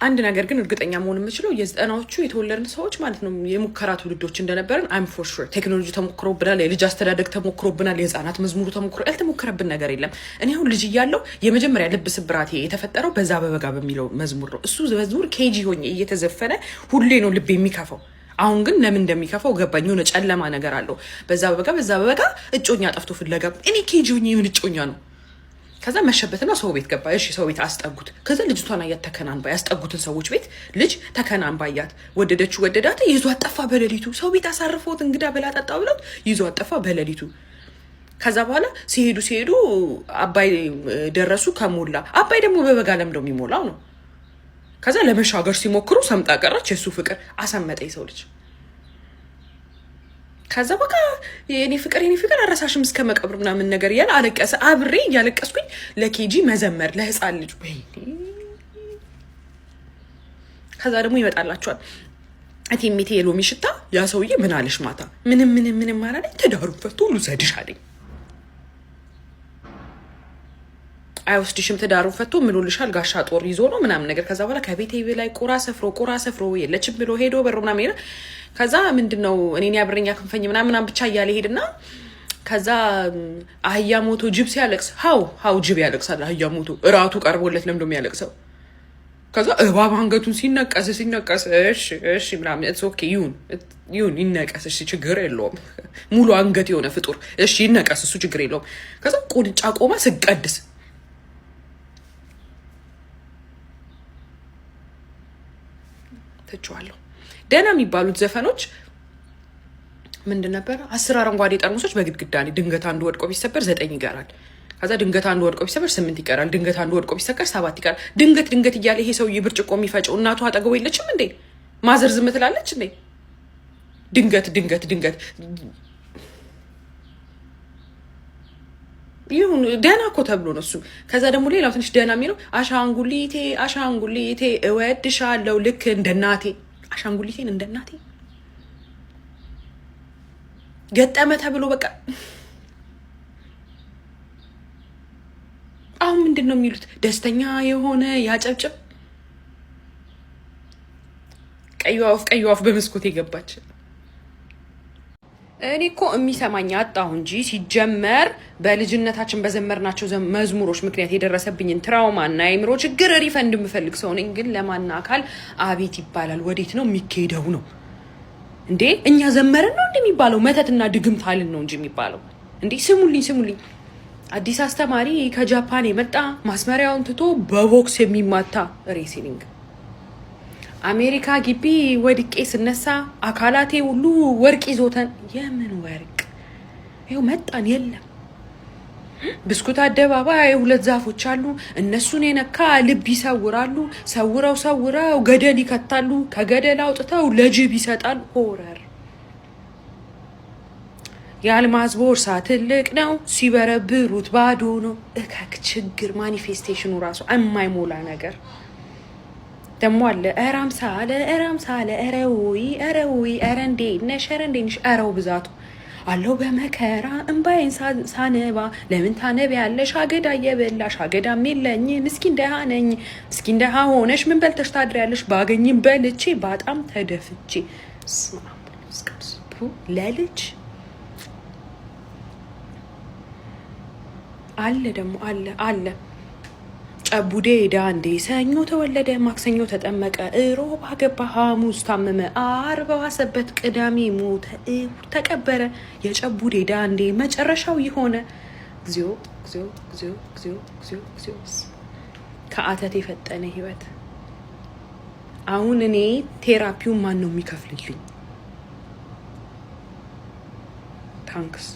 አንድ ነገር ግን እርግጠኛ መሆን የምችለው የ90ዎቹ የተወለድን ሰዎች ማለት ነው የሙከራ ትውልዶች እንደነበረን I'm for sure። ቴክኖሎጂ ተሞክሮብናል፣ የልጅ አስተዳደግ ተሞክሮብናል፣ የህፃናት መዝሙሩ ተሞክሮ ያልተሞከረብን ነገር የለም። እኔ አሁን ልጅ እያለሁ የመጀመሪያ ልብ ስብራቴ የተፈጠረው በዛ በበጋ በሚለው መዝሙር ነው። እሱ መዝሙር KG ሆኜ እየተዘፈነ ሁሌ ነው ልብ የሚከፋው። አሁን ግን ለምን እንደሚከፋው ገባኝ። የሆነ ጨለማ ነገር አለው። በዛ በበጋ በዛ በበጋ እጮኛ ጠፍቶ ፍለጋ እኔ KG ሆኜ የምን እጮኛ ነው? ከዛ መሸበትና ሰው ቤት ገባ። እሺ ሰው ቤት አስጠጉት። ከዛ ልጅቷን አያት ተከናንባ፣ ያስጠጉትን ሰዎች ቤት ልጅ ተከናንባ አያት። ወደደችው፣ ወደዳት። ይዟት ጠፋ በሌሊቱ። ሰው ቤት አሳርፎት እንግዳ በላ ጠጣ ብሎት ይዟት ጠፋ በሌሊቱ። ከዛ በኋላ ሲሄዱ ሲሄዱ አባይ ደረሱ። ከሞላ አባይ ደግሞ በበጋ ለምደው የሚሞላው ነው። ከዛ ለመሻገር ሲሞክሩ ሰምጣ ቀረች። የእሱ ፍቅር አሰመጠ የሰው ልጅ። ከዛ በቃ የኔ ፍቅር የኔ ፍቅር አረሳሽም እስከ መቀብር ምናምን ነገር እያለ አለቀሰ። አብሬ እያለቀስኩኝ ለ KG መዘመር ለህፃን ልጅ ወይኔ። ከዛ ደግሞ ይመጣላቸዋል እቴሜቴ የሎሚ ሽታ። ያ ሰውዬ ምን አለሽ ማታ? ምንም ምንም ምንም አላለኝ። ትዳሩን ፈቶ ልውሰድሽ አለኝ። አይወስድሽም፣ ትዳሩን ፈቶ ምሎልሻል፣ ጋሻ ጦር ይዞ ነው ምናምን ነገር። ከዛ በኋላ ከቤቴ ላይ ቁራ ሰፍሮ ቁራ ሰፍሮ የለችም ብሎ ሄዶ በሮ ምናምን ሄደ። ከዛ ምንድን ነው እኔን ያብረኛ ክንፈኝ ምናምን ምናምን ብቻ እያለ ሄድና ከዛ አህያ ሞቶ ጅብ ሲያለቅስ how ጅብ ያለቅሳል። አህያ ሞቶ እራቱ ቀርቦለት ለምዶ የሚያለቅሰው። ከዛ እባብ አንገቱን ሲነቀስ ሲነቀስ እሺ እሺ ምናምን it's okay ይሁን ይሁን ይነቀስ፣ እሺ ችግር የለውም። ሙሉ አንገት የሆነ ፍጡር እሺ ይነቀስ፣ እሱ ችግር የለውም። ከዛ ቁንጫ ቆማ ስቀድስ ትችዋለሁ። ደህና የሚባሉት ዘፈኖች ምንድን ነበረ? 10 አረንጓዴ ጠርሙሶች በግድግዳ ላይ ድንገት አንዱ ወድቆ ቢሰበር 9 ይቀራል። ከዛ ድንገት አንዱ ወድቆ ቢሰበር 8 ይቀራል። ድንገት አንዱ ወድቆ ቢሰበር 7 ይቀራል። ድንገት ድንገት እያለ ይሄ ሰውዬ ብርጭቆ የሚፈጨው እናቱ አጠገቡ የለችም እንዴ? Mother ዝም ትላለች እንዴ? ድንገት ድንገት ድንገት ይሁን ደህና እኮ ተብሎ ነው እሱ። ከዛ ደግሞ ሌላው ትንሽ ደህና የሚለው አሻንጉሊቴ አሻንጉሊቴ እወድሻለሁ ልክ እንደ እናቴ፣ አሻንጉሊቴን እንደ እናቴ ገጠመ ተብሎ በቃ አሁን ምንድን ነው የሚሉት? ደስተኛ የሆነ ያጨብጭብ። ቀይዋ ወፍ ቀይዋ ወፍ በመስኮት የገባች። እኔ እኮ የሚሰማኝ አጣሁ እንጂ ሲጀመር በልጅነታችን በዘመርናቸው መዝሙሮች ምክንያት የደረሰብኝን trauma እና የአእምሮ ችግር refund የምፈልግ ሰው ነኝ። ግን ለማን አካል አቤት ይባላል? ወዴት ነው የሚካሄደው ነው እንዴ? እኛ ዘመርን ነው እንዴ የሚባለው? መተትና ድግምት አልን ነው እንጂ የሚባለው እንዴ? ስሙልኝ ስሙልኝ፣ አዲስ አስተማሪ ከጃፓን የመጣ ማስመሪያውን ትቶ በቦክስ የሚማታ wrestling። አሜሪካ ግቢ ወድቄ ስነሳ አካላቴ ሁሉ ወርቅ ይዞተን። የምን ወርቅ? ይኸው መጣን። የለም ብስኩት አደባባይ ሁለት ዛፎች አሉ። እነሱን የነካ ልብ ይሰውራሉ። ሰውረው ሰውረው ገደል ይከታሉ። ከገደል አውጥተው ለጅብ ይሰጣሉ። Horror። የአልማዝ ቦርሳ ትልቅ ነው፣ ሲበረብሩት ባዶ ነው። እከክ ችግር manifestation ኑ ራሱ የማይሞላ ነገር ደግሞ አለ። ኧረ አምሳለ ኧረ አምሳለ ኧረ ውይ ኧረ ውይ ኧረ እንዴት ነሽ ኧረ እንዴት ነሽ ኧረው ብዛቱ አለው በመከራ እምባዬን ሳነባ ለምን ታነቢያለሽ አገዳ እየበላሽ አገዳም የለኝ ምስኪን ደሃ ነኝ ምስኪን ደሃ ሆነሽ ምን በልተሽ ታድሪያለሽ ባገኝም በልቼ ባጣም ተደፍቼ ለልጅ አለ ደግሞ አለ አለ ጨቡዴ ዳንዴ ሰኞ ተወለደ፣ ማክሰኞ ተጠመቀ፣ እሮብ አገባ፣ ሐሙስ ታመመ፣ አርብ ዋሰበት፣ ቅዳሜ ሞተ፣ እሑድ ተቀበረ። የጨቡዴ ዳንዴ መጨረሻው የሆነ እግዚኦ እግዚኦ እግዚኦ እግዚኦ እግዚኦ እግዚኦ ከአተት የፈጠነ ህይወት። አሁን እኔ therapy ውን ማን ነው የሚከፍልልኝ? Thanks።